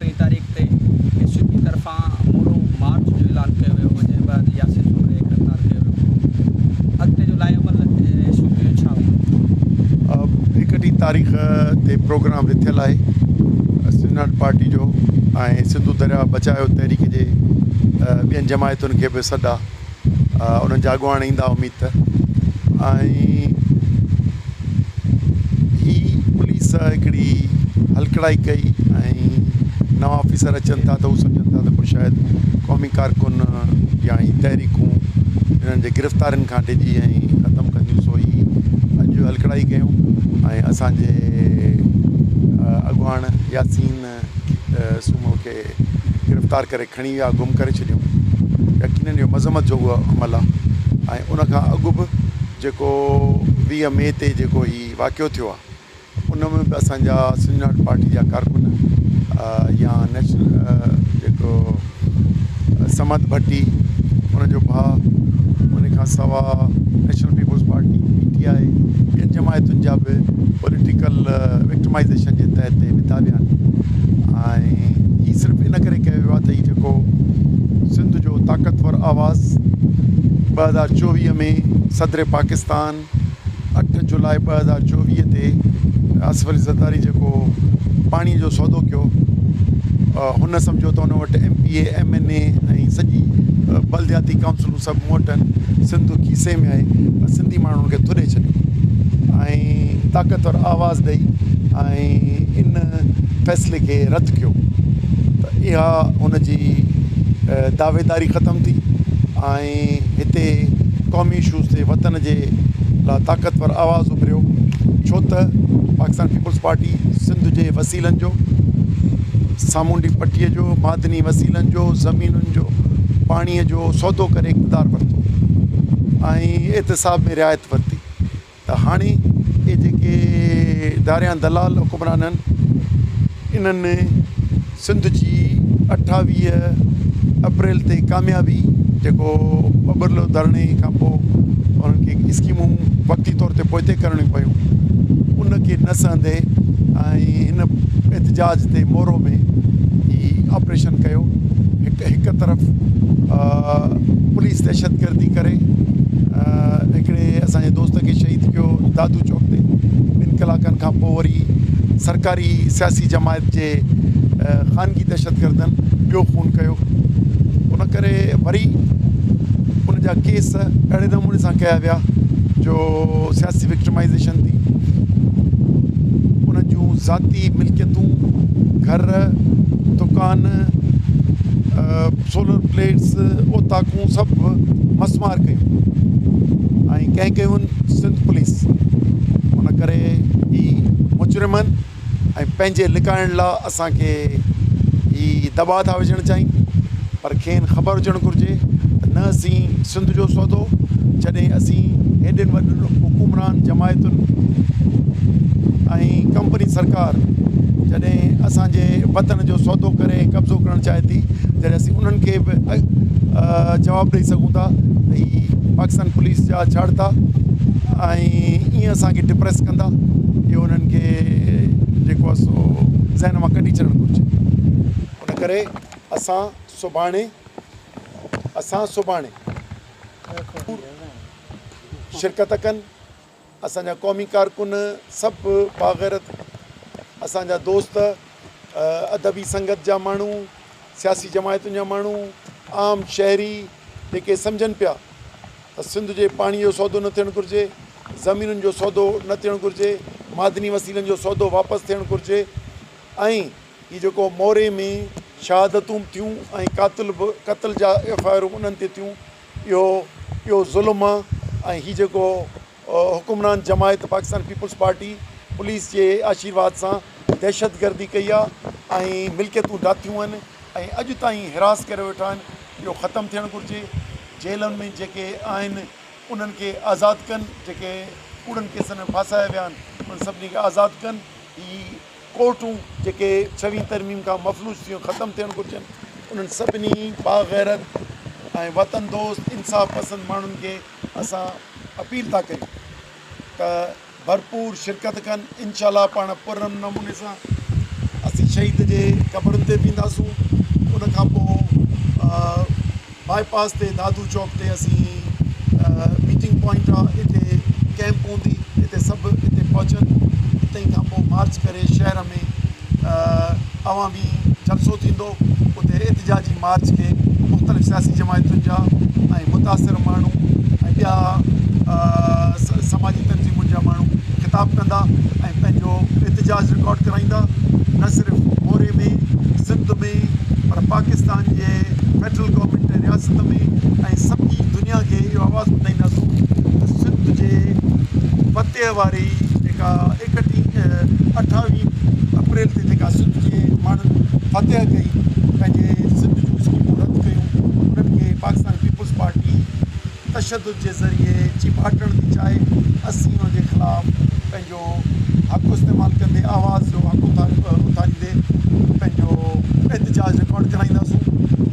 ٽين تاريخ تي ايس يو پي طرفان مورو مارچ جو اعلان ڪيو ويو هو جنهن بعد ياسين سومري کي گرفتار ڪيو ويو هو. اڳتي جو لائحه عمل ايس يو پي جو ڇا هوندو؟ ايڪٽيهه تاريخ تي پروگرام رٿيل آهي سنڌ پارٽي جو ۽ سنڌو درياء بچايو تحريڪ جي ٻين جماعتن کي به سڏ آ انهن جا اڳواڻ ايندا اميد ته ۽ هي پوليس هڪڙي هلڪڙائي ڪئي ۽ نوان آفيسر اچن ٿا ته هو سمجهن ٿا ته پوء شايد قومي ڪارڪن يا هي تحريڪون انهن جي گرفتارين کان ڊڄي ۽ ختم ڪنديون سو هي اڄ هلڪڙائي ڪيون ۽ اسانجي اڳواڻ ياسين سومرو کي گرفتار ڪري کڻي ويا گم ڪري ڇڏيائون. يقينن اهو مذمت جوڳو عمل آهي ۽ ان کان اڳ به جيڪو 20 مئي تي جيڪو هي واقعو ٿيو آهي ان ۾ به اسان جا سنڌ پارٽي جا ڪارڪن يا نيشنل جيڪو صمد ڀٽي ان جو ڀاء ان کان سوا national peoples party P T I ٻين جماعتن جا به پوليٽيڪل وڪٽمائيزيشن جي تحت وڌا ويا آهن ۽ هي صرف ان ڪري ڪيو ويو آهي ته هي جيڪو سنڌ جو طاقتور آواز 2024 ۾ صدر پاڪستان 8 جولاء 2024 تي آصف علي زرداري جيڪو پاڻي جو سودو ڪيو هن سمجهيو ته هن وٽ M P A M N A ۽ سڄي بلدياتي ڪائونسلون سڀ مون وٽ آهن سنڌ کيسي ۾ آهي پر سنڌي ماڻهن کي ٿڏي ڇڏيو ۽ طاقتور آواز ڏئي ۽ ان فيصلي کي رد ڪيو ته اها هن جي دعويداري ختم ٿي ۽ هتي قومي اشوز تي وطن جي لا طاقتور آواز اڀريو ڇو ته پاڪستان پيپلز پارٽي سنڌ جي وسيلن جو سامونڊي پٽي جو معدني وسيلن جو زمينن جو پاڻي جو سودو ڪري اقتدار ورتو ۽ احتساب ۾ رعايت ورتي ته هاڻي اهي جيڪي ڌاريان دلال حڪمران آهن انهن سنڌ جي 28 اپريل تي ڪاميابي جيڪو ٻٻرلو ڌرڻي کان پوء انهن کي اسڪيمون وقتي طور تي پوئتي ڪرڻيون پيون ان کي نه سهندي ۽ هن احتجاج تي مورو ۾ هي آپريشن ڪيو هڪ هڪ طرف پوليس دهشتگردي ڪري هڪڙي اسان جي دوست کي شهيد ڪيو دادو چوڪ تي ٻن ڪلاڪن کان پوء وري سرڪاري سياسي جماعت جي خانگي دهشتگردن ٻيو خون ڪيو ان ڪري وري ان جا ڪيس اهڙي نموني سان ڪيا ويا جو سياسي وڪٽمائزيشن ٿي انهن جون ذاتي ملڪيتون گهر دڪان سولر پليٽس اوطاقون سڀ مسمار ڪيون ۽ ڪنهن ڪيون سنڌ پوليس ان ڪري هي مجرمن ۽ پنهنجي لڪائڻ لا اسان کي هي دٻا ٿا وجهڻ چاهين پر کين خبر هجڻ گهرجي ته نه اسين سنڌ جو سودو جڏهن اسين هيڏين وڏين حڪمران جماعتن ۽ ڪمپني سرڪار جڏهن اسان جي وطن جو سودو ڪري ۽ قبضو ڪرڻ چاهي ٿي جڏهن اسين انهن کي به جواب ڏئي سگهون ٿا ته هي پاڪستان پوليس جا ڇاڙتا ۽ ائين اسان کي ڊپريس ڪندا اهو انهن کي جيڪو آهي سو ذهن مان ڪڍي ڇڏڻ گهرجي ان ڪري اسان سڀاڻي اسان سڀاڻي شرڪت ڪن اسان جا قومي ڪارڪن سڀ باغيرت اسان جا دوست ادبي سنگت جا ماڻهو سياسي جماعتن جا ماڻهو عام شهري جيڪي سمجهن پيا ته سنڌ جي پاڻي جو سودو نه ٿيڻ گهرجي زمينن جو سودو نه ٿيڻ گهرجي معدني وسيلن جو سودو واپس ٿيڻ گهرجي ۽ هي جيڪو موري ۾ شهادتون به ٿيون ۽ قاتل به قتل جا ايف I آرون انهن تي ٿيون اهو اهو ظلم آ ۽ هي جيڪو حڪمران جماعت پاڪستان پيپلز پارٽي پوليس جي آشيرواد سان دهشتگردي ڪئي آ ۽ ملڪيتون ڊاٿيون آهن ۽ اڄ تائين هراس ڪري ويٺا آهن اهو ختم ٿيڻ گهرجي جيلن ۾ جيڪي آهن انهن کي آزاد ڪن جيڪي ڪوڙن ڪيسن ۾ ڦاسايا ويا آهن انهن سڀني کي آزاد ڪن هي ڪورٽون جيڪي ڇويهين ترميم کان مفلوج ٿيون ختم ٿيڻ گهرجن انهن سڀني باغيرت ۽ وطن دوست انصاف پسند ماڻهن کي اسان اپيل ٿا ڪيون ته ڀرپور شرڪت ڪن انشاء الله پاڻ پرامن نموني سان. اسين شهيد جي قبرن تي وينداسون ان کان پوء باء پاس تي دادو چوڪ تي اسين ميٽنگ پوائنٽ آ اتي ڪئمپ هوندي اتي سڀ اتي پهچن اتي کان پوء مارچ ڪري شهر ۾ عوامي جلسو ٿيندو اتي احتجاجي مارچ کي مختلف سياسي جماعتن جا ۽ متاثر ماڻهو ۽ ٻيا سماجي تنظيمن جا ماڻهو خطاب ڪندا ۽ پنهنجو احتجاج رڪارڊ ڪرائيندا نه صرف موري ۾ سنڌ ۾ پر پاڪستان جي فيڊرل گورنمينٽ ۽ رياست ۾ ۽ سڄي دنيا کي اهو آواز ٻڌائينداسون ته سنڌ جي فتح واري جيڪا ايڪٽيهه اٺاويهه اپريل تي جيڪا سنڌ جي ماڻهن فتح ڪئي پنهنجي سنڌ جون اسڪيمون رد ڪيون انهن کي پاڪستان پيپلز پارٽي تشدد جي ذريعي چيڀاٽڻ ٿي چاهي اسين ان جي خلاف پنهنجو حق استعمال ڪندي آواز جو حق اٿاريندي پنهنجو احتجاج رڪارڊ ڪرائينداسون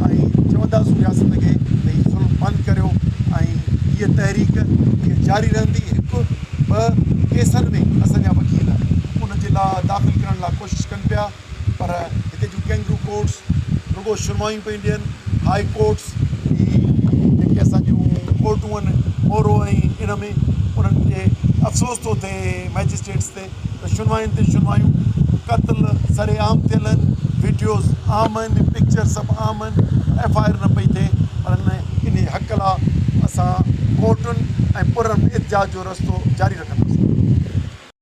۽ چونداسون رياست کي ته هي ظلم بند ڪريو ۽ هيء تحريڪ هيء جاري رهندي هڪ ٻه ڪيسن ۾ اسان جا وڪيل ان جي لا داخل ڪرڻ لا ڪوشش ڪن پيا پر هتي جون ڪينگرو ڪورٽس رڳو شنوائيون پيون ڏين، هاء ڪورٽس هي جيڪي اسان جون ڪورٽون آهن مورو ۽ ان ۾ انهن کي افسوس ٿو ٿئي مئجسٽريٽس تي ته شنوائين تي شنوائيون قتل سري عام ٿيل آهن وڊيوز عام آهن پڪچر سڀ عام آهن ايف I R نه پئي ٿئي پر ان حق لا اسان ڪورٽن ۽ پرامن احتجاج جو رستو جاري رکنداسين.